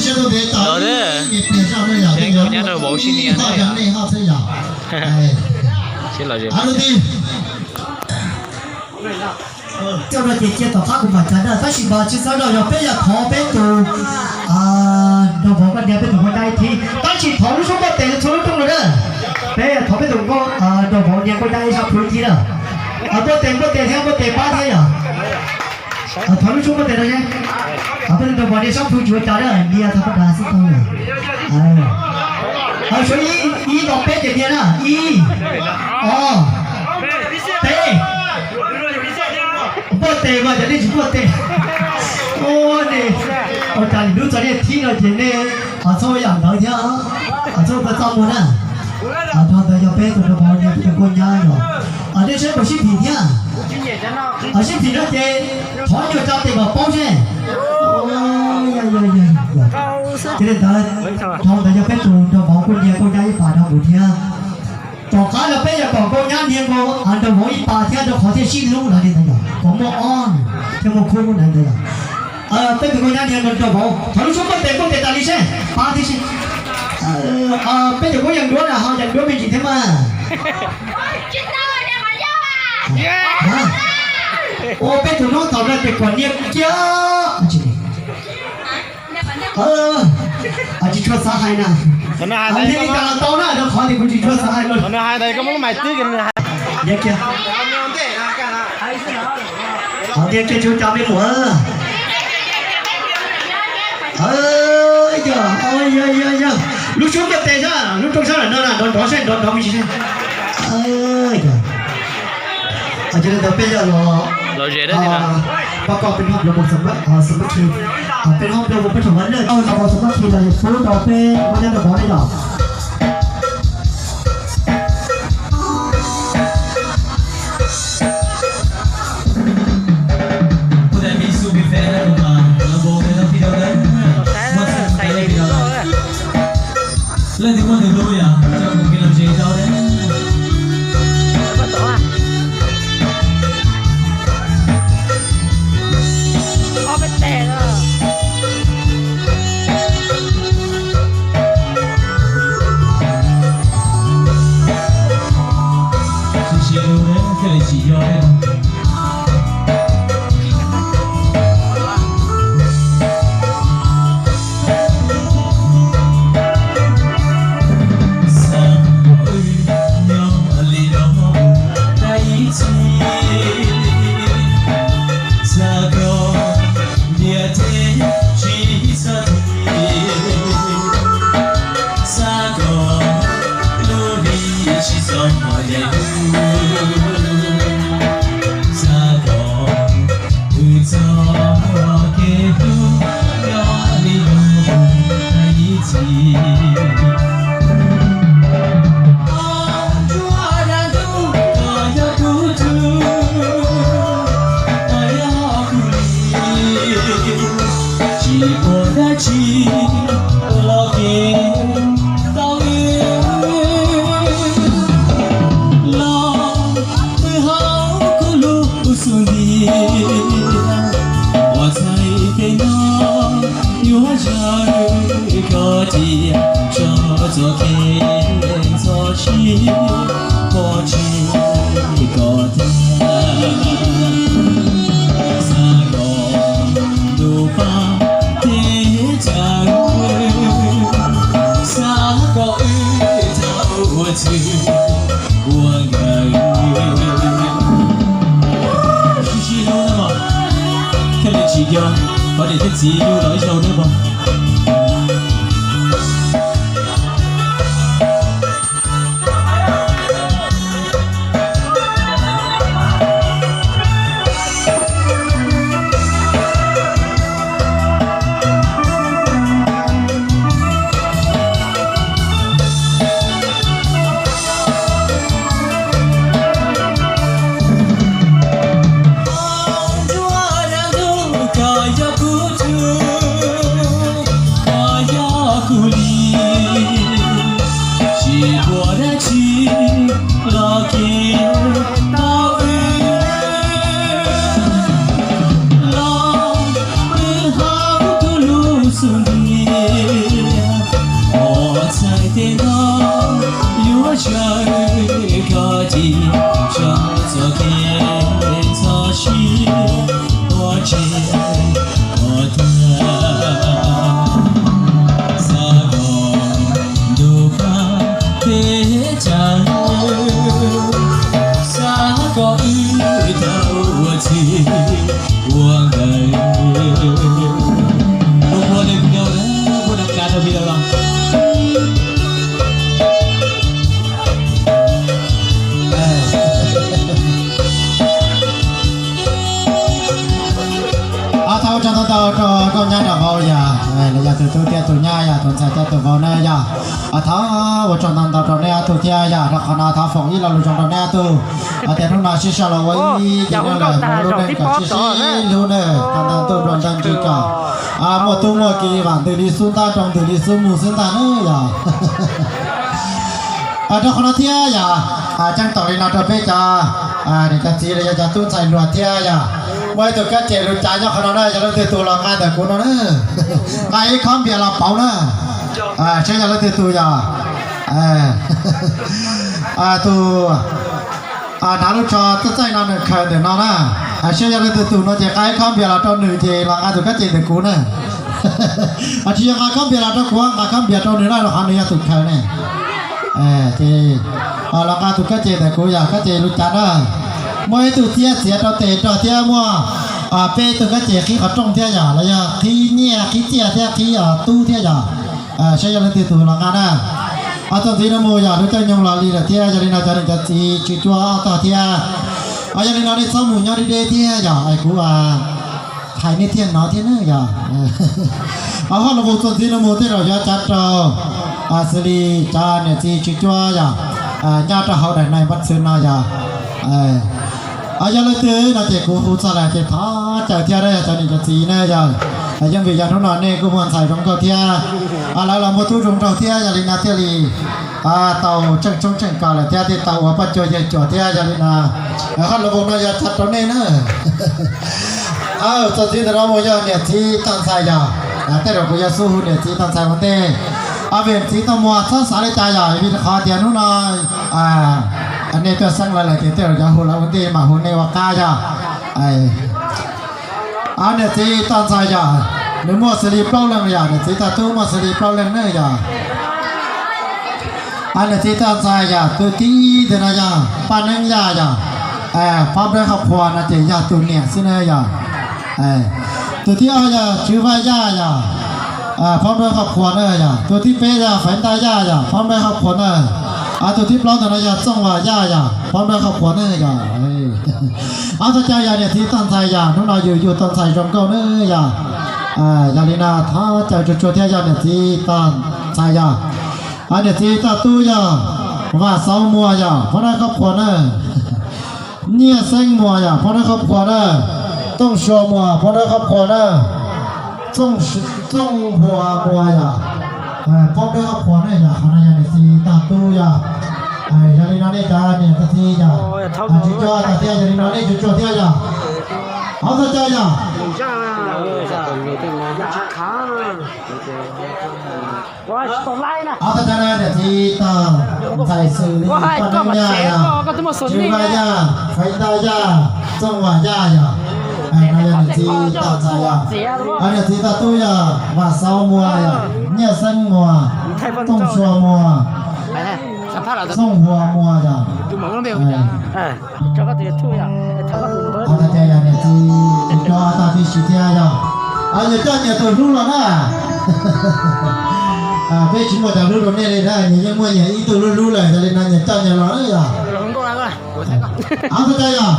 Los ne, seb koj nyab nrog vauv sib nias ne yom. Sib los ze. Coj no ces cia tom qab kuv mam tsa na, tab sis mas tsis xav no yog peb yog thov peb tus nrog vauv koj niam peb tus koj nyab ib thib, tab sis thov lub suab npoj tes txhua lub rooj los na. Peb thov peb tus nrog vauv niam koj nyab ib sab plhu ib thib na. Npoj tes npoj tes thiab npoj tes pab thiab yom. Thov lub suab npoj tes no seb. Peb tus nrog vauv niam sab plhu tsis ua cas na, nias tau pab dag xwb tau na. Suav ib, ib dos peb ces nias na, ib, ob, peb. Npoj tes mas cov nej tsis npoj tes. Ua cas lwm hnub txog niaj thib no ces nej txhob ua yam ntawd thiab, txhob ua txaj muag na. Dhau ntawd yog peb tus nrog vauv niam peb tus koj nyab yog, nej saib puas sib phim thiab. Sib phim no ces thov nyuag tsa tes kom paub seb. Cia li ntawd, dhau ntawd yog peb tus nrog vauv koj niam koj nyab ib pas rau kuv thiab. Tom qab no peb yog kom koj nyab nias nkaus nrog vauv ib pas thiab rau qhov thiaj sib hlub no li ntawd yog kom muaj ob thiab muaj khub ntawd ntawd yog. Peb tus koj nyab nias nkaus nrog vauv, thov lub suab npoj tes npoj tes tas li seb pab thiab seb. Peb cov kuj yeej duab na, ho yeej duab me ntsis thiab mas. Ua peb tus hnub thaum no ces kom nias kiag. Tsis tshua xav hais na. Thiaj li tas los tau na, rau qhov tias kuv tsis tshua xav hais lawm. Nias kiag. Nias kiag tsis ua cas me muam. Yog, yog, yog, yog. Lub suab npoj tes sab, lub rooj sab lawm no na, nrov nrov seb, nrov nrov me ntsis seb. Yog. Cia li ntawd peb yog los, pab koj peb nyob nplua mus xav mas khi, peb nyob nplua mus peb thaum mas lej los mus xav mas khi los yog pub rau peb muab nyob rau vauv ne yom. Leej twg muaj nws lub yom, coj kuv kiag los ze rau na. Tsis sib hlub thiaj li tsis yog. Xav kom wb nyob li no tag ib txhis, xav kom ntiaj teb tsis txhob dhia, xav kom lub hli tsis txhob hmo li lub, xav kom wb txoj kev hlub nyob li no tag ib txhis. Ntsuag dab ntub, koj yog kuv tug, koj yog kuv li, tsis muaj dab tsi los kev tau wb los pw hauv kuv lub xub ntiag. Ua txhais tes no yuav zawm koj tiag, tso txoj kev ntxhov sib pov tseg koj tag. Xav kom ntuj pab teb chaws, xav kom wb tau ua txwv ua nkawm. Sib sib hlub na mog, thiaj li tsis yog, qhov tias thiaj txiv yug los ib zaug thiab mog. Ntsuag dab ntub, koj yog kuv tug. Txhais tes no yuav zawm koj cia, tso txoj kev ntxhov siab ua tsiaj ua tuag. Xav kom ntuj pab peb caug, xav kom wb tau ua txij ua nkawm. Kuv ua li kuv yog, kuv nrog kav rau video los. Thov ua tsaug ntau ntau rau nkauj nyab nram vauv yom, los yog tus tub thiab tus nyab yom, tus ntxhais thiab tus vauv na yom. Thov ua tsaug ntau ntau rau neb ob tug thiab yom, rau qhov no thov foom ib lo lus zoo rau neb ob tug. Tias hnub no sib sau los ua ib ceg neeg lawm, mus lub neej kom sib sib hlub na, tag nrho ntuj nplua ntuj ntsws kom muaj tub muaj ki vam ntws li xub ntab, nroo ntws li xub mus xwb ntag na yom. Rau qhov no thiab yom, ceeb toom li no rau peb cov niam cov txiv los yog cov tub ntxhais hluas thiab yom. Muaj ib tug kab ces lus cav nyob qhov no na, yog leej twg tus los nqa ntawm kuv no na, nqa ib khob npias los pauv na, saib yog leej twg tus yom. Tus hnav lub tsho txaij txaij no nws khaws ntawm no na, saib yog leej twg tus no ces nqa ib khob npias los rau nws ces los nqa tus kab ces ntawm kuv na. Tsis yog nqa khob npias los rau kuv, nqa khob npias rau nws na, rau qhov nws yog tus khaws ne. Ces los nqa tus kab ces ntawm kuv yom, kab ces lus cav na. Muaj ib tug txiab txiav rau tes rog thiab muaj peb tug kab ces qhib qhov rooj thiab yom, los yog qhib nyiaj qhib txiaj thiab qhib tub thiab yom. Saib yog leej twg tus los nqa na. Txuas ntxiv no mus yog lub caij nyoog los li lawm thiab, yog li no cov niam cov txiv tswv cuab ob tog thiab, yog li no nej txhob mus nyob deb deb thiab yom, kuv hais nej thiaj hnov thiab na yom. Haj lus vus txuas ntxiv no mus tej zaum yuav cav rau xws li cov niam txiv tswv cuab yom, nyob rau hauv daim nais npab txwv no yom. Yog leej twg no ces kuv hu txog lawm ces thov caw thiab na cov niam cov txiv na yom. Yeej vim yog hnub no nej kuj muaj ntxhais zoo nkauj thiab, lawv los muaj tub zoo nraug thiab, yog li no thiaj li tau tseem tshoob tseem kos lawm thiab thiaj tau ua poj cuag yawg cuag thiab, yog li no haj lus vus no yog cav rau nej na. Txuas ntxiv ntawm no mus yog niam txiv toj ntxhais yom. Tej zaum kuv yuav xub hu niam txiv toj ntxhais ua ntej, vim niam txiv toj muag txhob xav li cas yom, vim qhov tias hnub no nej tuaj xeeb lawv lawm ces tej zaum yuav hu lawv ua ntej mas hu nej ua qab yom. Niam txiv toj ntxhais yom, nws muaj xws li plaub leeg yom, niam txiv toj tub muaj xws li plaub leeg na yom. Niam txiv toj ntxhais yom, tus thib ib ntawm no yog Paj Neeb Yaj yom, phob npawb qhov qhuas no ces yog tus niam xwb na yom. Tus thib ob yog Tswv Vaj Yaj yom, phob npawb qhov qhuas na yom. Tus thib peb yog Faiv Ntaj Yaj yom, phob npawb qhov qhuas na. Tus thib plaub ntawm no yog Txooj Vam Yaj yom, phob npawb qhov qhuas na yom. Ob txog caw yog niam txiv toj ntxhais yom, hnub no yus yug tau ntxhais zoo nkauj na yom. Yog li no thov caw tsuag tsuag thiab yog niam txiv toj ntxhais yom. Niam txiv toj tub yog Vam Xauv Muas yom, phob npawb qhov qhuas na. Nyiaj Xeeb Muas yom, phob npawb qhov qhuas na. Tooj Sua Muas, phob npawb qhov qhuas na. Txooj Hua Muas yom, phob npawb qhov qhuas na yom, qhov no yog niam txiv toj tub yom. Yog li no nej cov niam txiv yom, tswv cuag tag thiab, yog li no nej tswv cuag thiab yom. Ob txog caw yom. Ob txog caw na niam txiv toj ntxhais xws li Paj Neeb Yaj yom, Tswv Vaj Yaj, Faiv Ntaj Yaj, Txooj Vam Yaj yom. No yog niam txiv toj ntxhais yom. Niam txiv toj tub yog Vam Xauv Muas yom, Nyiaj Xeeb Muas, Tooj Sua Muas, Txooj Hua Muas yom. Ob txog caw yog niam txiv tswv cuag tag tib si thiab yom. Nyias coj nyias tus hlub los na. Peb tsis muaj cov hlub rau nej li na, nyias yeej muaj nyias ib tug hlub hlub lawm, yog li no nyias coj nyias los na yom. Ob txog caw yom.